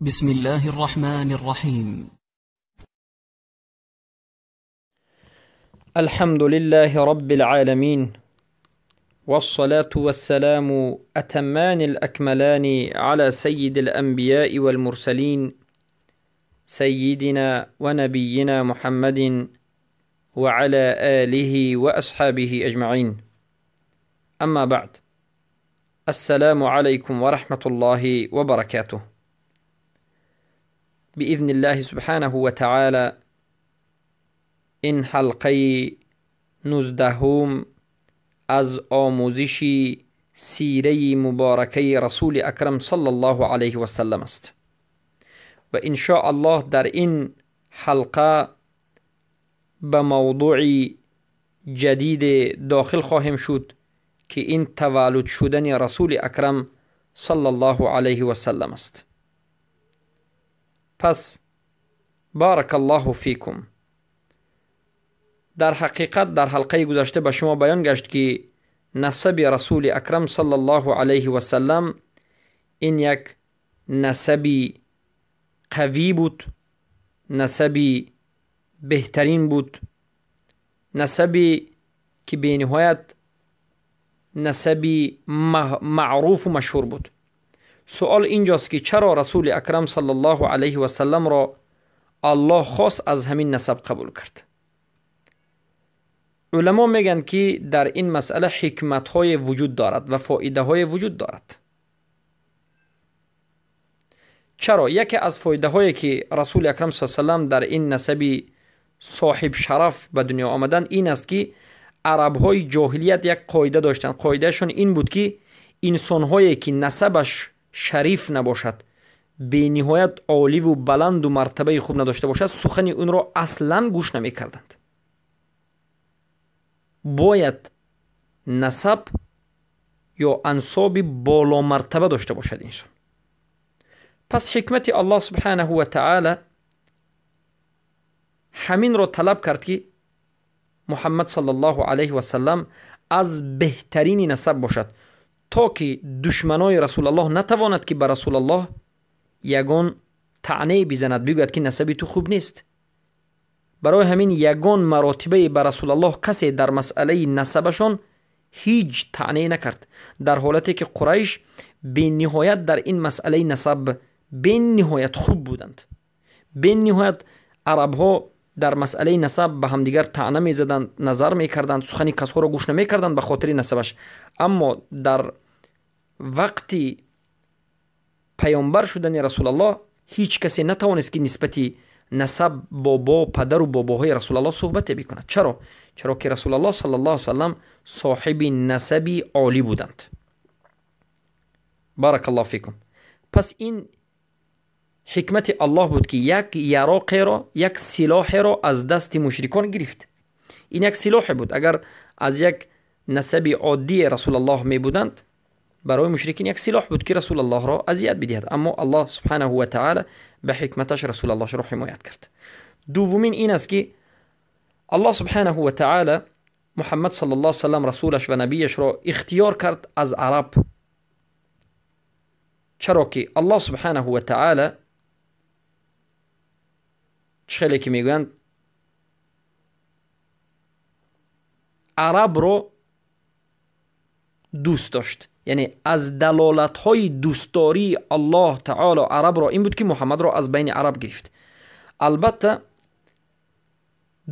بسم الله الرحمن الرحيم. الحمد لله رب العالمين، والصلاة والسلام أتمان الأكملان على سيد الأنبياء والمرسلين، سيدنا ونبينا محمد وعلى آله وأصحابه أجمعين. أما بعد، السلام عليكم ورحمة الله وبركاته. بإذن الله سبحانه وتعالى این حلقه 19 از آموزش سیره مبارکه رسول اکرم صلی الله علیه و سلم است و ان شاء الله در این حلقه به موضوع جدید داخل خواهیم شد که این تولد شدن رسول اکرم صلی الله علیه و سلم است. پس بارک الله فیکم. در حقیقت در حلقه گذشته به شما بیان گشت که نسب رسول اکرم صلی الله علیه و سلم این یک نسب قوی بود، نسب بهترین بود، نسبی که به نهایت نسبی معروف و مشهور بود. سوال اینجاست که چرا رسول اکرم صلی الله علیه و سلم را الله خواست از همین نسب قبول کرد؟ علما میگن که در این مسئله حکمت های وجود دارد و فایده های وجود دارد. چرا؟ یکی از فایده هایی که رسول اکرم صلی الله علیه و سلم در این نسب صاحب شرف به دنیا آمدن این است که عرب های جاهلیت یک قاعده داشتند. قاعدهشون این بود که انسان هایی که نسبش شریف نباشد، به نهایت عالی و بلند و مرتبه خوب نداشته باشد، سخن اون را اصلا گوش نمی کردند. باید نسب یا انصاب بالا مرتبه داشته باشد انسان. پس حکمت الله سبحانه و تعالی همین را طلب کرد که محمد صلی الله علیه و سلم از بهترین نسب باشد تا که دشمنای رسول الله نتواند که به رسول الله یگان طعنه بزند، بگوید که نسبی تو خوب نیست. برای همین یگان مراتبه به رسول الله کسی در مسئله نسبشان هیچ طعنه نکرد، در حالتی که قریش به نهایت در این مسئله نسب به نهایت خوب بودند. به نهایت عرب ها در مسئله نسب به همدیگر طعنه میزدند، نظر میکردند، سخن کسها را گوش نمیکردند به خاطر نسبش. اما در وقتی پیامبر شدن رسول الله هیچ کسی نتوانست که نسبت نسب بابا، پدر و باباهای رسول الله صحبت بکند. چرا؟ چرا که رسول الله صلی الله علیه و سلم صاحب نسبی عالی بودند. بارک الله فیکم. پس این حکمت الله بود که یک یراق را، یک سلاح را از دست مشرکان گرفت. این یک سلاح بود. اگر از یک نسب عادی رسول الله می بودند، برای مشرکین یک سلاح بود که رسول الله را اذیت بدهد. اما الله سبحانه و تعالی به حکمتش رسول الله را حمایت کرد. دومین این است که الله سبحانه و تعالی محمد صلی الله علیه و سلم رسولش و نبیش را اختیار کرد از عرب. چرا که الله سبحانه و تعالی خیلی که میگویند عرب رو دوست داشت، یعنی از دلالت های دوستداری الله تعالی عرب را این بود که محمد را از بین عرب گرفت. البته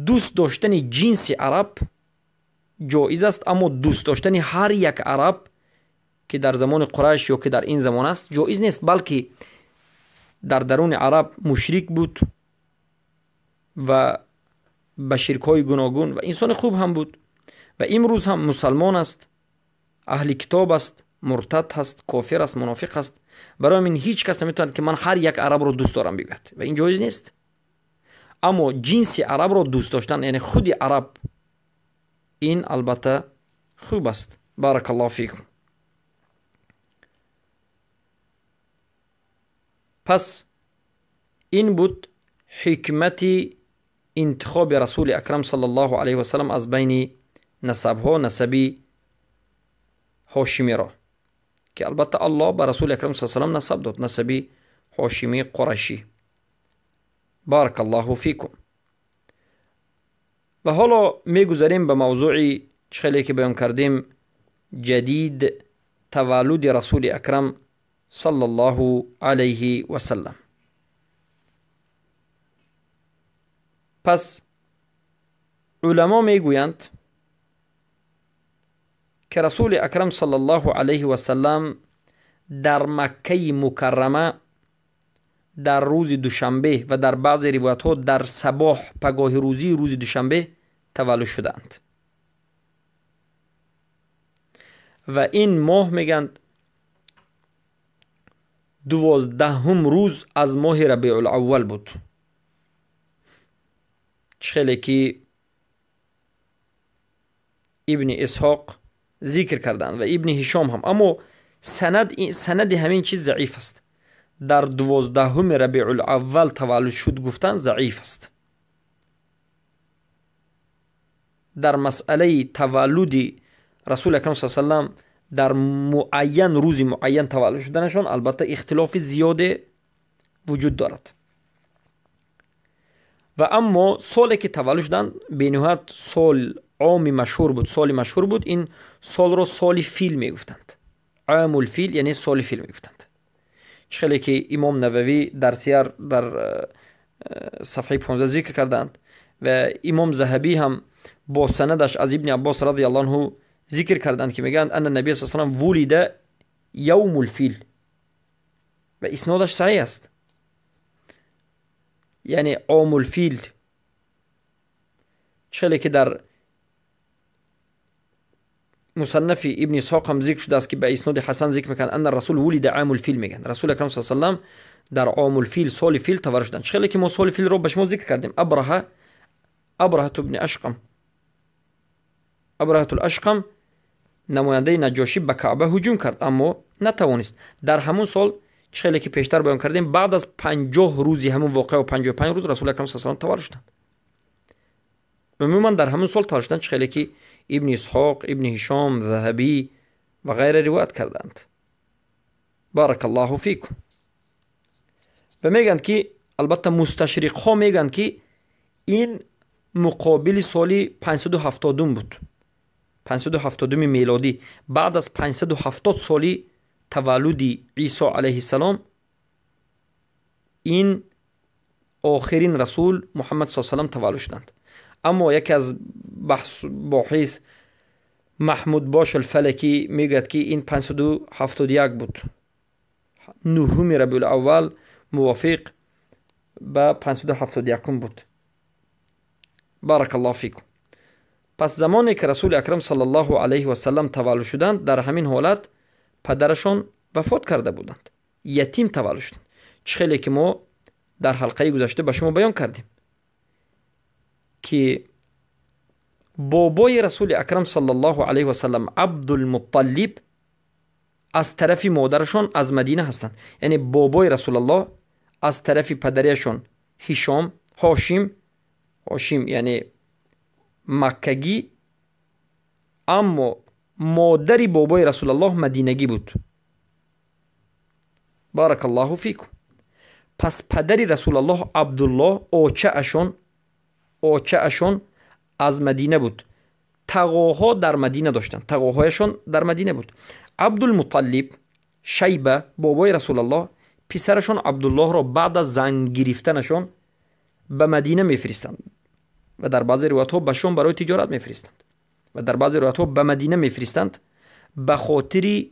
دوست داشتن جنس عرب جایز است، اما دوست داشتن هر یک عرب که در زمان قریش یا که در این زمان است جایز نیست، بلکه در درون عرب مشرک بود و به شرک های گوناگون و انسان خوب هم بود و امروز هم مسلمان است، اهل کتاب است، مرتد هست، کافر است، منافق است. برای من هیچ کس نمیتواند که من هر یک عرب رو دوست دارم بگوید و این جایز نیست. اما جنس عرب رو دوست داشتن، یعنی خود عرب، این البته خوب است. بارک الله فیکم. پس این بود حکمت انتخاب رسول اکرم صلی الله علیه و سلم از بین نسب ها، نسبی هاشمی را که البته الله به رسول اکرم صلی الله علیه و سلم نسب داد، نسبی ҳошимӣ қурашӣ. Барак Аллоҳу фикум. Ва ҳоло мегузарем ба мавзӯи чӣ хеле ки баён кардем, ҷадид таваллуди расули акрам саллаллоҳу алайҳи васаллам. Пас уламо мегӯянд ки расули акрам саллаллоҳу алайҳи васаллам дар Маккаи мукаррама дар рӯзи душанбе ва дар баъзе ривоятҳо дар сабоҳ пагоҳи рӯзии рӯзи душанбе таваллуд шудаанд. Ва ин моҳ мегӯянд 12 рӯз аз моҳи Рабиъул-аввал буд. Чӣ хеле ки Ибни Исҳоқ зикр карданд ва Ибни Ҳишом ҳам, аммо санади ҳамин чиз заиф аст. Дар 12 Рабиъул-аввал таваллуд шуд гуфтан заиф аст. Дар масъалаи таваллуди расули акрам саллаллоҳу алайҳи васаллам дар муайян рӯзи муайян таваллуд шуданашон албатта ихтилофи зиёде вуҷуд дорад. Ва аммо соле ки таваллуд шуданд бениҳоят сол оми машҳур буд, соли машҳур буд. Ин солро соли фил мегуфтанд, амул фил, яъне соли фил мегуфтанд. Чӣ хеле ки имом Нававӣ дар Сияр дар сафҳаи 15 зикр карданд ва имом Заҳабӣ ҳам бо санадаш аз Ибни Аббос радиаллоҳу анҳу зикр карданд ки мегӯянд анна набия саллаллоҳу алайҳи васаллам вулида явмул фил, ва иснодаш саҳеҳ аст. Яъне омул фил чӣ хеле ки дар мусаннафи Ибни Исҳоқ ҳам зикр шудааст ки ба исноди ҳасан зикр мекунанд анна расул вулида амул фил, мегӯянд расул акрам саллаллоҳу алайҳи васаллам дар омул фил, соли фил таваллуд шуданд. Чӣ хеле ки мо соли филро ба шумо зикр кардем, Абраҳату ибни Ашқам, Абраҳатул Ашқам намояндаи Наҷошӣ ба Каъба ҳуҷум кард, аммо натавонист. Дар ҳамун сол чӣ хеле ки пештар баён кардем, баъд аз 50 рӯзи ҳамун воқеа ва 55 рӯз расули акрам саллаллоҳу алайҳи васаллам таваллуд шуданд. Умуман дар ҳамун сол таваллуд шуданд, чӣ хеле ки Ибни Исҳоқ, Ибни Ҳишом, Заҳабӣ ва ғайра ривоят карданд. Баракаллоҳу фикум. Ва мегӯянд ки албатта мусташриқҳо мегӯянд ки ин муқобили соли 570 буд, 570 мелодӣ, баъд аз 570 соли таваллуди Исо алайҳиссалом ин охирин расул Муҳаммад саллаллоҳу алайҳи васаллам таваллуд шуданд. Аммо яке аз боҳис Маҳмуд Бош алфалакӣ мегӯяд ки ин 571 буд, 9 Рабиъул-аввал мувофиқ ба 571 буд. Баракаллоҳу фикум. Пас замоне ки расули акрам саллаллоҳу алайҳи васаллам таваллуд шуданд, дар ҳамин ҳолат падарашон вафот карда буданд, ятим таваллуд шуданд. Чӣ хеле ки мо дар ҳалқаи гузашта ба шумо баён кардем ки бобои расули акрам саллаллоҳу алайҳи васаллам Абдулмутталиб аз тарафи модарашон аз Мадина ҳастанд. Яъне бобои расулаллоҳ аз тарафи падарияшон Ҳишом, Ҳошим яъне маккагӣ, аммо модари бобои расулаллоҳ мадинагӣ буд. Баракаллоҳу фикум. Пас падари расулаллоҳ Абдуллоҳ очаашон аз Мадина буд. Тағоҳо дар Мадина доштанд, тағоҳояшон дар Мадина буд. Абдулмутталиб Шайба бобои расулаллоҳ писарашон Абдуллоҳро баъд аз занг гирифтанашон ба Мадина мефиристанд ва дар баъзе ривоятҳо ба Шом барои тиҷорат мефиристанд ва дар баъзе ривоятҳо ба Мадина мефиристанд ба хотири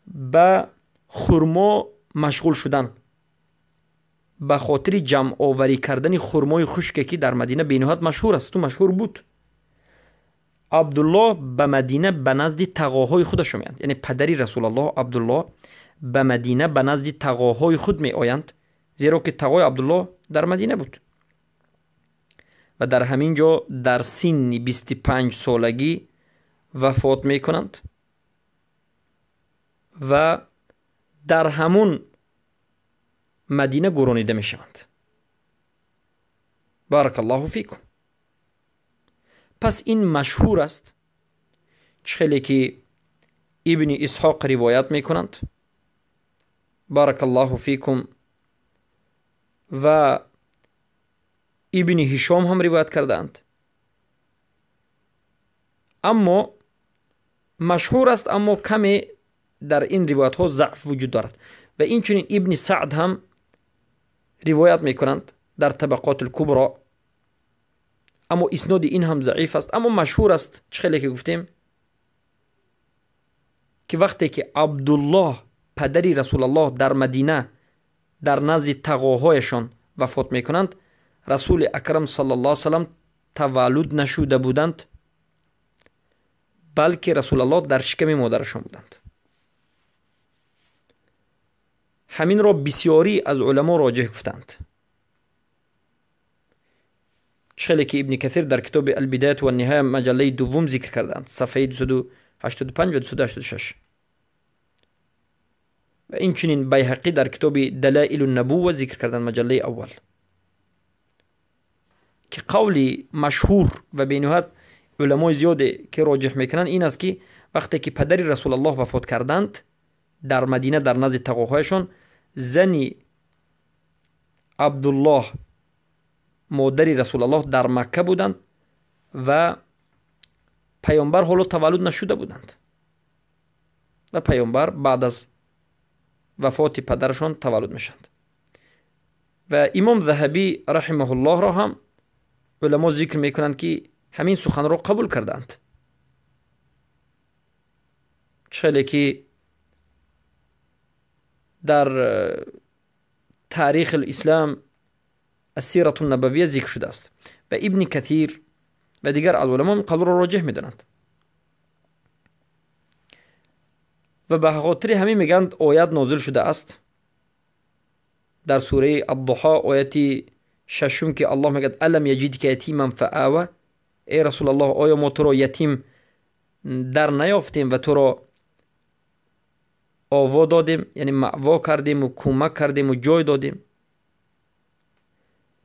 ба хурмо машғул шудан, ба хотири ҷамъоварӣ кардани хурмои хушке ки дар Мадина бениҳоят машҳур асту машҳур буд. Абдуллоҳ ба Мадина ба назди тағоҳои худаш меоянд. Яъне падари расулаллоҳ Абдуллоҳ ба Мадина ба назди тағоҳои худ меоянд, зеро ки тағои Абдуллоҳ дар Мадина буд. Ва дар ҳамин ҷо дар синни 25 солагӣ вафот мекунанд ва дар ҳамун Мадина гуронида мешаванд. Баракаллоҳу фикум. Пас ин машҳур аст, чӣ хеле ки Ибни Исҳоқ ривоят мекунанд. Баракаллоҳу фикум. و ابن هشام هم روایت کردند. اما مشهور است، اما کمی در این روایت ها ضعف وجود دارد. و این چنین ابن سعد هم روایت میکنند در طبقات الکبرا، اما اسناد این هم ضعیف است. اما مشهور است چه خیلی که گفتیم که وقتی که عبدالله پدری رسول الله در مدینه در نزد تقاهایشان وفات میکنند، رسول اکرم صلی الله علیه وسلم تولد نشده بودند، بلکه رسول الله در شکم مادرشان بودند. همین را بسیاری از علما راجح گفتند. چه که ابن کثیر در کتاب البدایت و النهایه مجله دوم ذکر کردند، صفحه 285 و 286. و این چنین بیهقی در کتاب دلائل النبوه ذکر کردند، مجله اول، که قول مشهور و بینهایت علمای زیاده که راجح میکنند این است که وقتی که پدر رسول الله وفات کردند در مدینه در نزد تقاهایشان، زنی عبدالله مادر رسول الله در مکه بودند و پیامبر حالا تولد نشده بودند و پیامبر بعد از وفات پدرشان تولد میشند. و امام ذهبی رحمه الله را هم علما ذکر میکنند که همین سخن را قبول کردند. چه که در تاریخ الاسلام السیرة النبویه ذکر شده است و ابن کثیر و دیگر از علما قول را راجح میدانند. و به خاطر همین میگند آیت نازل شده است در سوره الضحی آیت ششم که الله میگد الم یجدک یتیما فآوی، ای رسول الله آیا ما تو را یتیم در نیافتیم و تو را آوا دادیم، یعنی مأوا کردیم و کمک کردیم و جای دادیم.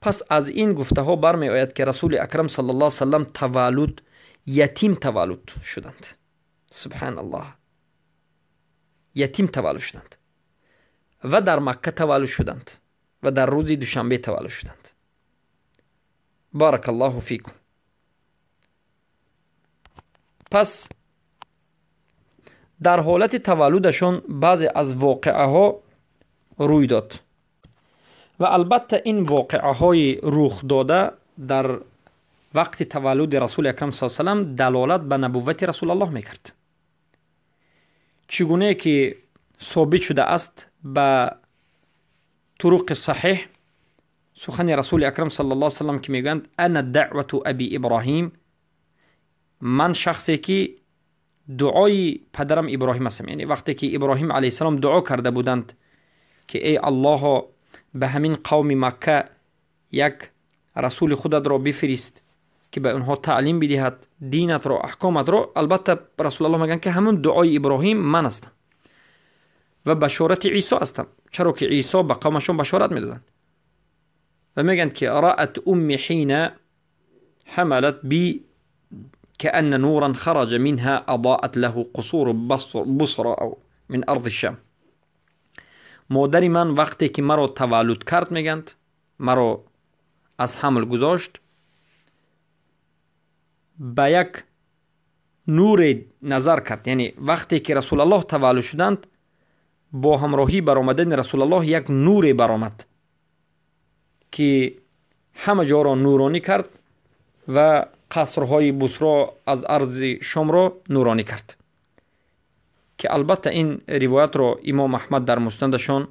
پس از این گفته ها برمی آید که رسول اکرم صلی الله علیه وسلم تولد یتیم تولد شدند. سبحان الله، یتیم تولد شدند و در مکه تولد شدند و در روز دوشنبه تولد شدند. بارک الله فیکم. پس در حالت تولدشان بعضی از واقعه ها روی داد و البته این واقعه های رخ داده در وقت تولد رسول اکرم صلی الله علیه و سلم دلالت به نبوت رسول الله میکرد. چگونه که ثابت شده است به طرق صحیح سخن رسول اکرم صلی الله علیه و سلم که میگویند انا دعوت ابی ابراهیم، من شخصی که دعای پدرم ابراهیم هستم. یعنی وقتی که ابراهیم علیه السلام دعا کرده بودند که ای الله به همین قوم مکه یک رسول خودت را بفرست که به اونها تعلیم بدهد دینت را احکامت را، البته رسول الله میگن که همون دعای ابراهیم من هستم و بشارت عیسی هستم، چرا که عیسی به قومشون بشارت میدادند. و میگن که رأت امی حین حملت بی كأن نورا خرج منها أضاءت له قصور بصرى أو من أرض الشام. مادری من وقتی که مرا تولد کرد میگند، مرا از حمل گذاشت، به یک نور نظر کرد. یعنی وقتی که رسول الله تولد شدند با همراهی برآمدن رسول الله یک نور برآمد که همه جا را نورانی کرد و قصرهای بصرا از ارض شام را نورانی کرد. که البته این روایت را امام احمد در مسندشان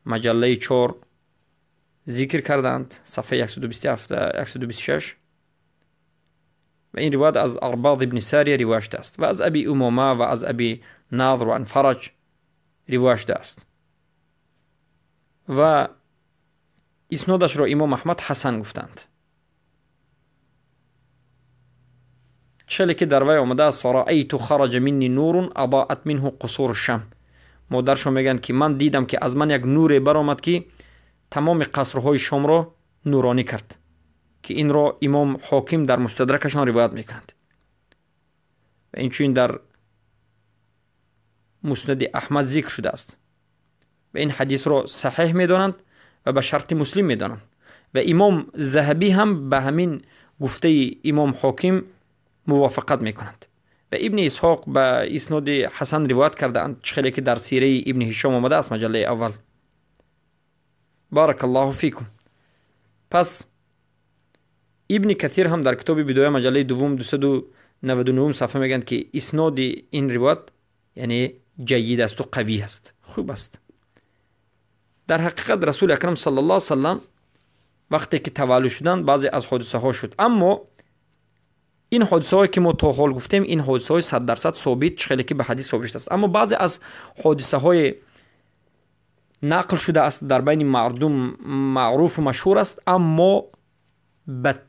مجله 4 ذکر کردند، صفحه 127 126، و این روایت از ارباض ابن ساریه روایت شده است و از ابی امامه و از ابی ناظر و انفرج روایت شده است و اسنادش را امام احمد حسن گفتند. چلی که در وی آمده است رأیت خرج منی نور اضاءت منه قصور الشام، مادرشون میگن که من دیدم که از من یک نور برآمد که تمام قصرهای شام را نورانی کرد، که این را امام حاکم در مستدرکشان روایت میکنند و این چون در مسند احمد ذکر شده است و این حدیث را صحیح میدانند و به شرط مسلم میدانند و امام ذهبی هم به همین گفته امام حاکم موافقت میکنند و ابن اسحاق به اسناد حسن روایت کرده اند، خیلی که در سیره ابن هشام آمده است، مجله اول. بارک الله فیکم. پس ابن کثیر هم در کتاب بدایه مجله دوم 299 صفحه میگن که اسناد این روایت یعنی جید است و قوی است، خوب است. در حقیقت رسول اکرم صلی الله علیه وسلم وقتی که تولد شدن بعضی از حادثه ها شد، اما این حادثه هایی که ما تا حال گفتیم این حادثه های 100% ثابت خیلی که به حدیث ثابت است، اما بعضی از حادثه های نقل شده است در بین مردم معروف و مشهور است، اما به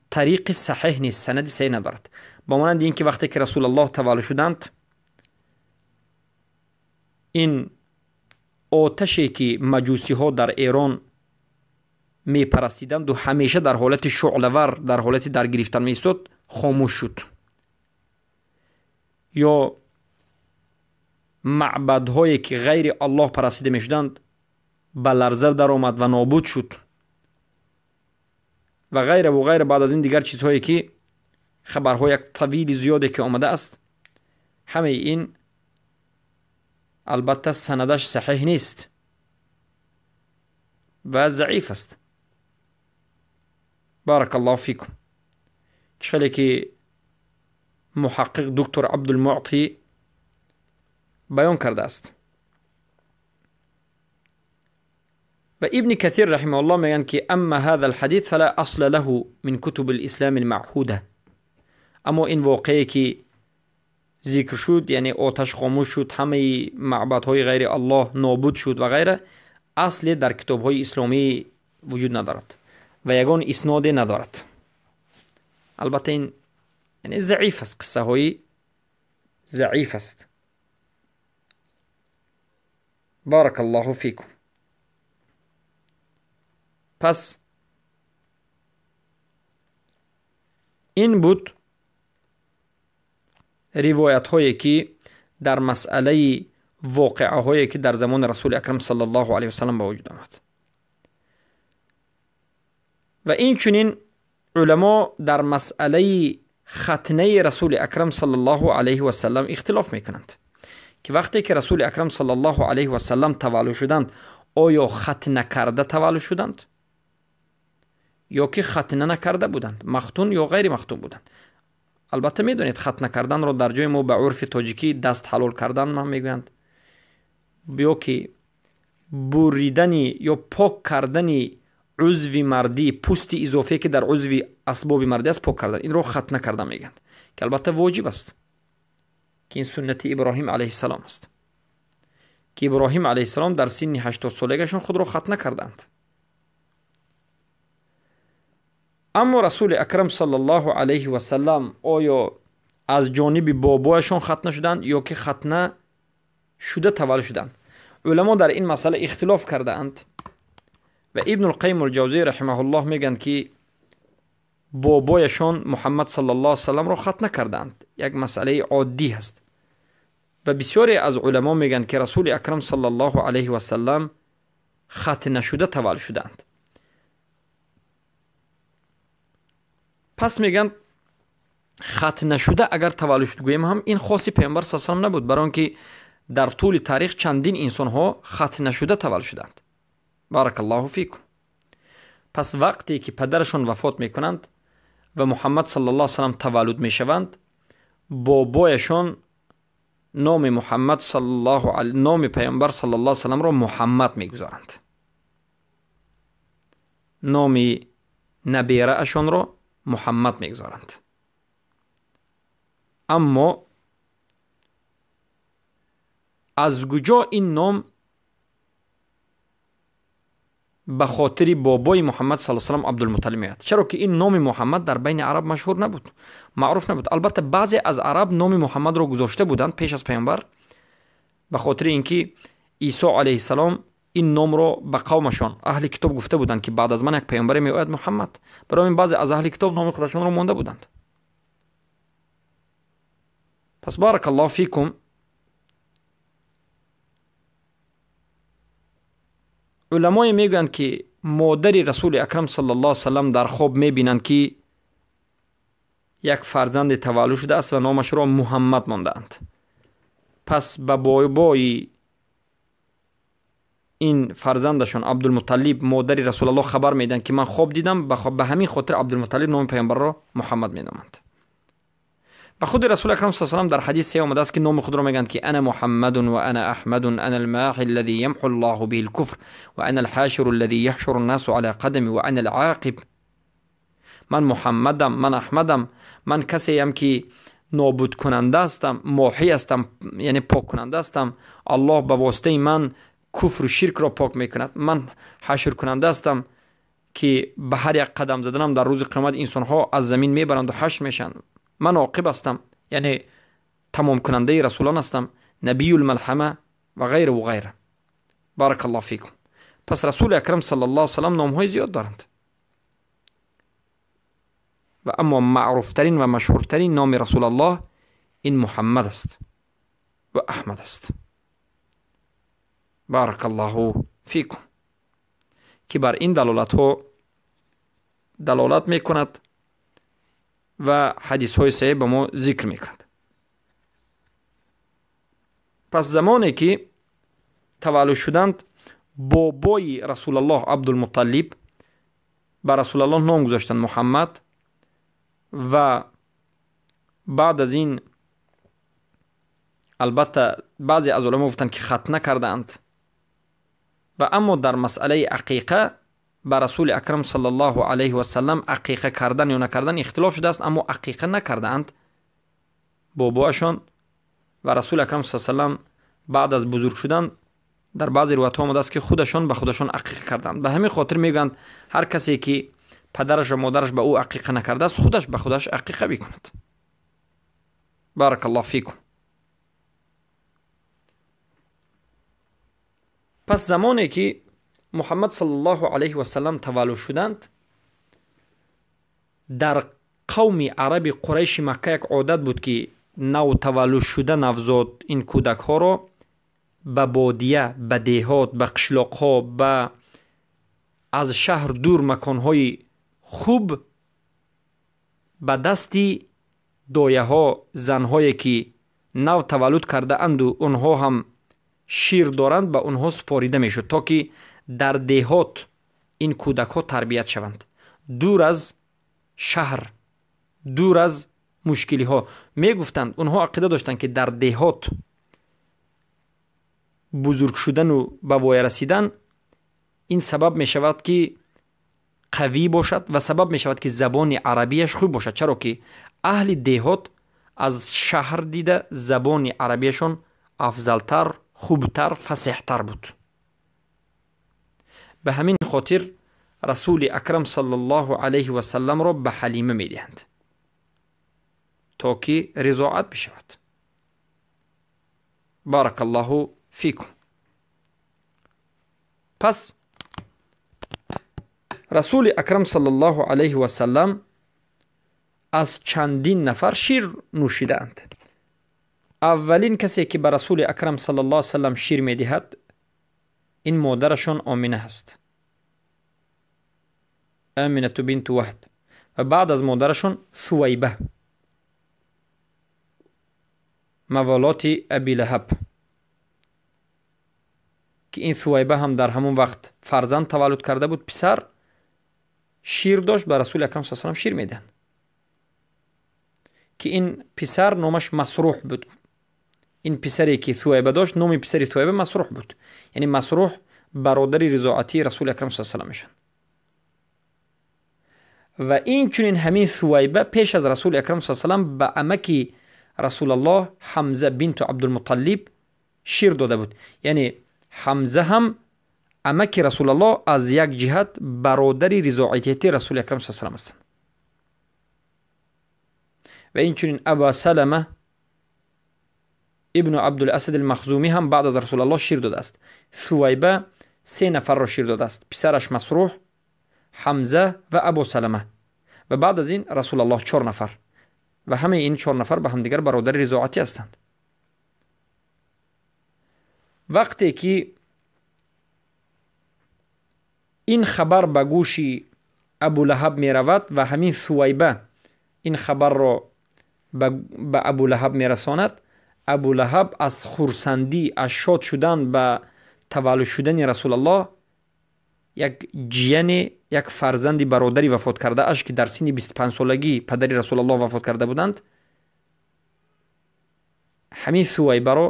طریق صحیح نیست، سند صحیح ندارد. با مانند اینکه وقتی که رسول الله تولد شدند این آتشی که مجوسی ها در ایران می پرستیدند و همیشه در حالت شعله‌ور در حالت در گرفتن می ایستاد خاموش شد، یا معبدهایی که غیر الله پرستیده می شدند به لرزه در آمد و نابود شد و غیره و غیره. بعد از این دیگر چیزهایی که خبرهای یک طویل زیادی که آمده است، همه این البته سندش صحیح نیست و ضعیف است. بارک الله فیکم. چخلی که محقق دکتر عبدالمعطی بیان کرده است. و ابن کثیر رحمه الله میگن که اما هذا الحديث فلا اصل له من كتب الاسلام المعهوده، اما این واقعه که ذکر شد یعنی آتش خاموش شد، همه معبدهای غیر الله نابود شد و غیره، اصل در کتابهای اسلامی وجود ندارد و یگان اسناد ندارد. البته این یعنی ضعیف است، قصه های ضعیف است. بارک الله فیکم. پس این بود روایت هایی که در مسئله واقعه هایی که در زمان رسول اکرم صلی الله علیه وسلم به وجود آمد. و این چنین علما در مسئله ختنه رسول اکرم صلی الله علیه و سلم اختلاف میکنند که وقتی که رسول اکرم صلی الله علیه و سلم تولد شدند آیا ختنه کرده تولد شدند یا که ختنه نکرده بودند، مختون یا غیر مختون بودند. البته میدونید ختنه کردن رو در جای ما به عرف تاجیکی دست حلال کردن ما میگویند، یا که بریدن یا پاک کردن عضو مردی، پوست اضافه که در عضو اسباب مردی است پاک کردن، این رو ختنه کردن میگند که البته واجب است، که این سنت ابراهیم علیه السلام است که ابراهیم علیه السلام در سن 80 سالگیشون خود را ختنه کردند. اما رسول اکرم صلی الله علیه و سلم آیا از جانب بابایشان ختنه شدند یا که ختنه شده تولد شدند؟ علما در این مسئله اختلاف کرده اند و ابن القیم الجوزی رحمه الله میگن که بابایشان محمد صلی الله علیه و سلم را ختنه کردند، یک مسئله عادی هست. و بسیاری از علما میگن که رسول اکرم صلی الله علیه و سلم ختنه شده تولد شدند. پس میگن ختنه شده اگر تولد شد گوییم هم این خاصی پیامبر صلی الله علیه و سلم نبود، برای آنکه در طول تاریخ چندین انسان ها ختنه شده تولد شدند. بارک الله فیکم. پس وقتی که پدرشان وفات میکنند و محمد صلی الله علیه و سلم تولد میشوند، بابایشان نام محمد صلی الله علیه نام پیامبر صلی الله علیه و سلم را محمد میگذارند، نام نبیره اشان را محمد میگذارند. اما از کجا این نام به خاطر بابای محمد صلی الله علیه و سلم عبدالمطلب میاد؟ چرا که این نام محمد در بین عرب مشهور نبود، معروف نبود. البته بعضی از عرب نام محمد را گذاشته بودند پیش از پیامبر، به خاطر اینکه عیسی علیه السلام این نام را به قومشان اهل کتاب گفته بودند که بعد از من یک پیامبر میآید محمد. برای این بعضی از اهل کتاب نام خودشان را مانده بودند. پس بارک الله فیکم، Уламое мегӯянд, ки модари Расули Акрам саллаллоҳу алайҳи васаллам дар хоб мебинанд, ки як фарзанде таваллуд шудааст ва номашро Муҳаммад мондаанд. Пас ба бобои ин фарзандашон Абдулмуталлиб модари Расулаллоҳ хабар медиҳанд, ки ман хоб дидам. Ба ҳамин хотир Абдулмуталлиб номи паёмбарро Муҳаммад меноманд. Ба худи Расули Акрам саллаллоҳу алайҳи васаллам дар ҳадис се омадааст, ки номи худро мегӯянд, ки ана Муҳаммадун ва ана Аҳмадун, ана алмаҳи аллази ямҳу Аллоҳу биҳи алкуфр ва ана алҳоширу аллази яҳшуру ннасу ала қадами ва ана алоқиб. Ман Муҳаммадам, ман Аҳмадам, ман касеям, ки нобудкунанда ҳастам, моҳӣ ҳастам, яъне поккунанда ҳастам. Аллоҳ ба воситаи ман куфру ширкро пок мекунад. Ман ҳашркунанда ҳастам, ки ба ҳар як қадам заданам дар рӯзи қиёмат инсонҳо аз замин мебаранду ҳашр мешаванд. Ман оқиб ҳастам, яъне тамомкунандаи расулон ҳастам, набиюлмалҳама ва ғайра ва ғайра. Баракаллоҳу фикум. Пас Расули Акрам саллаллоҳу алайҳи васаллам номҳои зиёд доранд ва аммо маъруфтарин ва машҳуртарин номи Расулаллоҳ ин Муҳаммад аст ва Аҳмад аст. Баракаллоҳу фикум. Ки бар ин далолатҳо далолат мекунад ва ҳадисҳои саҳеҳ ба мо зикр мекунад. Пас замоне ки таваллуд шуданд, бобои Расулаллоҳ Абдулмуталлиб ба Расулаллоҳ ном гузоштанд Муҳаммад ва баъд аз ин албатта баъзе аз уламо гуфтанд, ки хатна кардаанд. Ва аммо дар масъалаи ақиқа ба Расули Акрам саллаллоҳу алайҳи васаллам ақиқа кардан ё накардан ихтилоф шудааст, аммо ақиқа накардаанд бобоашон. Ва Расули Акрам саллаллоҳу алайҳи васаллам баъд аз бузург шудан дар баъзе ривоятҳо омадааст, ки худашон ба худашон ақиқа карданд. Ба ҳамин хотир мегӯянд, ҳар касе ки падараш ва модараш ба ӯ ақиқа накардааст, худаш ба худаш ақиқа бикунад. Баракаллоҳу фикум. Пас замоне ки Муҳаммад саллаллоҳу алайҳи васаллам таваллуд шуданд, дар қавми араби Қурайши Макка як одат буд, ки нав таваллуд шуда навзод ин кӯдакҳоро ба бодия, ба деҳот, ба қишлоқҳо, ба аз шаҳр дур маконҳои хуб ба дасти дояҳо, занҳое ки нав таваллуд кардаанду онҳо ҳам шир доранд, ба онҳо супорида мешуд, то ки дар деҳот ин кӯдакҳо тарбият шаванд, дур аз шаҳр, дур аз мушкилиҳо. Мегуфтанд, онҳо ақида доштанд, ки дар деҳот бузург шудану ба воя расидан ин сабаб мешавад, ки қавӣ бошад ва сабаб мешавад, ки забони арабияш хуб бошад, чаро ки аҳли деҳот аз шаҳр дида забони арабияшон афзалтар, хубтар, фасеҳтар буд. Ба ҳамин хотир Расули Акрам саллаллоҳу алайҳи васалламро ба Ҳалима медиҳанд, то ки ризоат бишавад. Баракаллоҳу фикум. Пас Расули Акрам саллаллоҳу алайҳи васаллам аз чандин нафар шир нӯшидаанд. Аввалин касе ки ба Расули Акрам саллаллоҳу алайҳи васаллам шир медиҳад, ин модарашон Омина ҳаст, Аминату бинту Ваҳб, ва баъд аз модарашон Сувайба, маволоти Аби Лаҳаб, ки ин Сувайба ҳам дар ҳамон вақт фарзанд таваллуд карда буд, писар шир дошт, ба Расули Акрам саллаллоҳу алайҳи васаллам шир медиҳанд, ки ин писар номаш Масруҳ буд. Ин писаре ки Сувайба дошт, номи писари Сувайба Масруҳ буд. Яъне Масруҳ бародари ризоатии Расули Акрам саллаллоҳу алайҳи васаллам мешаванд. Ва инчунин ҳамин Сувайба пеш аз Расули Акрам саллаллоҳу алайҳи васаллам ба амаки Расулаллоҳ Ҳамза бинту Абдулмуталлиб шир дода буд. Яъне Ҳамза ҳам амаки Расулаллоҳ аз як ҷиҳат бародари ризоатияти Расули Акрам саллаллоҳу алайҳи васаллам ҳастанд. Ва инчунин Аба Салама ибну Абдуласад алмахзумӣ ҳам баъд аз Расулаллоҳ шир додааст. Сувайба се нафарро шир додааст: писараш Масруҳ, Ҳамза ва Абу Салама. Ва баъд аз ин Расулаллоҳ 4 нафар. Ва ҳамаи ин 4 нафар ба ҳамдигар бародари ризоатӣ ҳастанд. Вақте ки Ин хабар ба гӯши Абулаҳаб меравад ва ҳамин Сувайба ин хабарро ба Абулаҳаб мерасонад. Абулаҳаб аз хурсандӣ, аз шод шудан ба таваллуд шудани Расулаллоҳ як ҷияне, як фарзанди бародари вафот кардааш, ки дар синни 25-солагӣ падари Расулаллоҳ вафот карда буданд, ҳамин Сувайбаро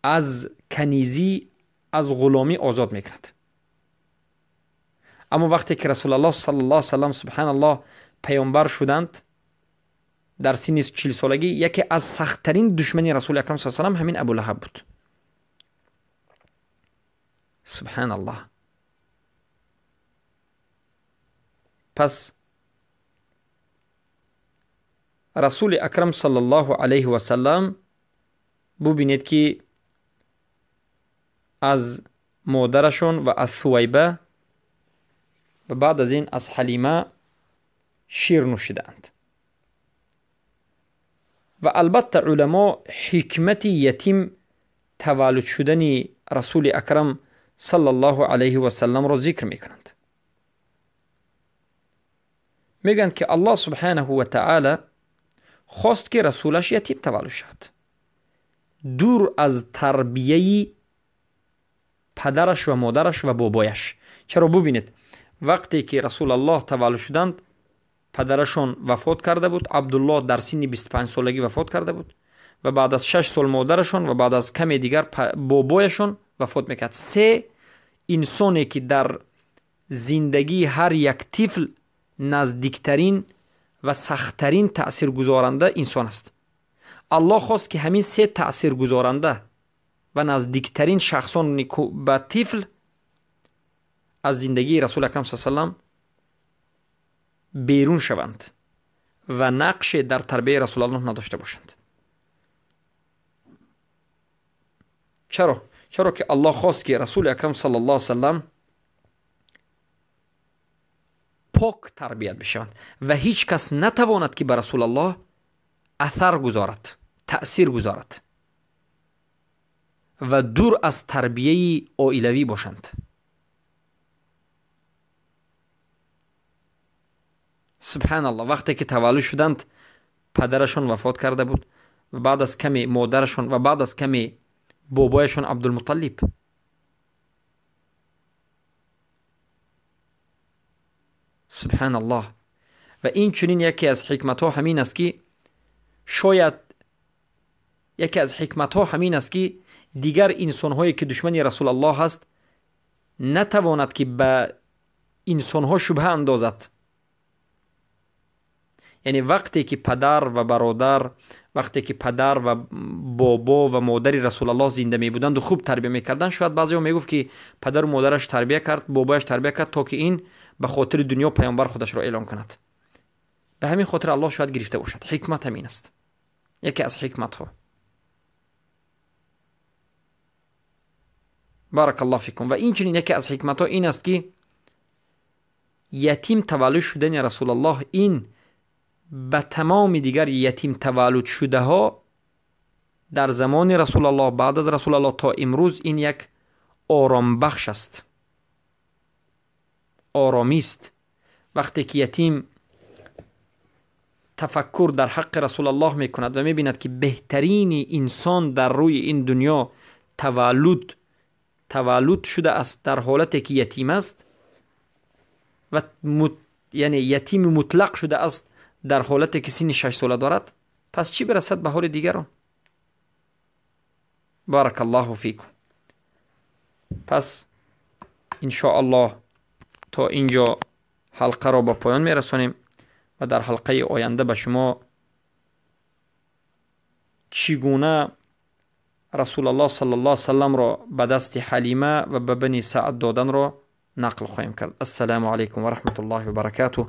аз канизӣ, аз ғуломӣ озод мекунад. Аммо вақте ки Расулаллоҳ саллаллоҳу алайҳи васаллам, субҳаналлоҳ, паёмбар шуданд дар синни 40-солагӣ, яке аз сахттарин душмани Расули Акрам саллаллоҳу алайҳи васаллам ҳамин Абулаҳаб буд. Субҳаналлоҳ. Пас Расули Акрам саллаллоҳу алайҳи васаллам бубинед, ки аз модарашон ва аз Сувайба ва баъд аз ин аз Ҳалима шир нӯшидаанд. Ва албатта уламо ҳикмати ятим таваллуд шудани Расули Акрам саллаллоҳу алайҳи васалламро зикр мекунанд. Мегӯянд, ки Аллоҳ субҳанаҳу ва таъала хост, ки расулаш ятим таваллуд шавад, дур аз тарбияи падараш ва модараш ва бобояш. Чаро? Бубинед, вақте ки Расулаллоҳ таваллуд шуданд, падарашон вафот карда буд, Абдуллоҳ дар синни 25-солагӣ вафот карда буд ва баъд аз 6 сол модарашон ва баъд аз каме дигар бобояшон вафот мекард. Се инсоне, ки дар зиндагии ҳар як тифл наздиктарин ва сахттарин таъсиргузоранда инсон аст. Аллоҳ хост, ки ҳамин се таъсиргузоранда ва наздиктарин шахсони ба тифл аз зиндагии Расули Акрам саллаллоҳу алайҳи васаллам берун шаванд ва нақше дар тарбияи Расулаллоҳ надошта бошанд. Чаро? Чаро ки Аллоҳ хост, ки Расули Акрам саллаллоҳу алайҳи васаллам пок тарбият бишаванд ва ҳеҷ кас натавонад, ки ба Расулаллоҳ асар гузорад, таъсир гузорад ва дур аз тарбияи оилавӣ бошанд. Субҳаналлоҳ, вақте ки таваллуд шуданд, падарашон вафот карда буд ва баъд аз каме модарашон ва баъд аз каме бобояшон Абдулмуталлиб. Субҳаналлоҳ. Ва инчунин яке аз ҳикматҳо ҳамин аст, ки шояд яке аз ҳикматҳо ҳамин аст, ки дигар инсонҳое, ки душмани Расулаллоҳ ҳаст, натавонад, ки ба инсонҳо шубҳа андозад. Яъне вақте ки падар ва бародар, вақте ки падар ва бобо ва модари Расулаллоҳ зинда мебуданду хуб тарбия мекарданд, шояд баъзеҳо мегуфт, ки падару модараш тарбия кард, бобояш тарбия кард, то ки ин ба хотири дунё паёмбар худашро эълон кунад. Ба ҳамин хотир Аллоҳ шояд гирифта бошад. Ҳикмат ҳамин аст, яке аз ҳикматҳо. Баракаллоҳ фикум. Ва инчунин яке аз ҳикматҳо ин аст, ки ятим таваллуд шудани Расулаллоҳ ин ба тамоми дигар ятим таваллуд шудаҳо дар замони Расулаллоҳ, баъд аз Расулаллоҳ то имрӯз ин як оромбахш аст, оромист. Вақте ки ятим тафаккур дар ҳаққи Расулаллоҳ мекунад ва мебинад, ки беҳтарини инсон дар рӯи ин дунё таваллуд шудааст дар ҳолате ки ятим аст ва яъне ятими мутлақ шудааст дар ҳолате ки синни 6 сола дорад, пас чӣ бирасад ба ҳоли дигарон? Баракаллоҳу фикум. Пас иншоаллоҳ то инҷо ҳалқаро ба поён мерасонем ва дар ҳалқаи оянда ба шумо чӣ гуна Расулаллоҳ саллаллоҳу алайҳи васалламро ба дасти Ҳалима ва ба Бани Саъд доданро нақл хоҳем кард. Ассалому алайкум ва раҳматуллоҳи ва баракатуҳ.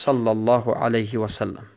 Саллаллоҳу алайҳи васаллам.